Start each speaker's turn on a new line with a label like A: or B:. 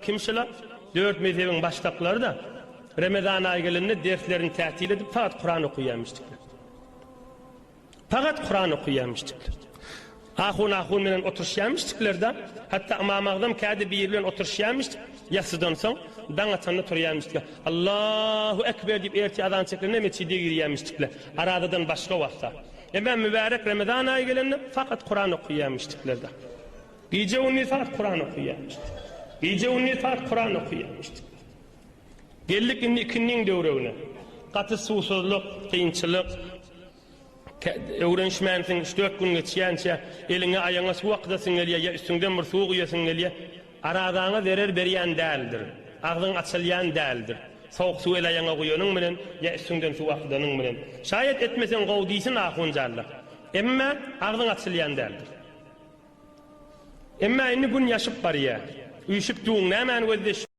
A: Kim şula? Dört mezhebiň başdaklary-da Remezan aýy gelende derslerini tätil edip fakat Kuran okuýarmyşdyklar. Fakat Kuran okuýarmyşdyklar. Ahun ahun bilen oturyşýarmyşdyklar-da, hatda Ymam Agzam käde biri bilen oturyşýarmyş, ýassydan soň daň atanda turýarmyşdyklar. Allahu Ekber diýip ertir azan çekilende metjide girýärmişdikler. Arazadan başga wagtda. Emma mübärek Remezan aýy gelende fakat Kuran okuýarmyşdyklar-da. Gije-gündiz sagat Kuran okaýarmyşdyk. Gije-gündiz sagat Kuran okaýarmyşdyk. Geldik indi ikindiň döwregine. Gaty suwsuzlyk, kynçylyk. Öwrenişmänsiň, üç-dört gün geçýänçä, eliňe, aýagyňa suw akydasyň gelýär, ýa üstüňden bir suw guýasyň gelýär. Arazaňa zerer berýän däldir. Agzyň açylýan däldir. Sowuk suw el-aýagyňa guýanyň bilen, ýa üstüňden suw akydanyň bilen. Şaýat etmeseň gowy diýsin ahun jalla. Emma agzyň açylýan däldir. Emma indi gün ýaşyp barýar. Üýşüp duň, nämäni gözleşýäň?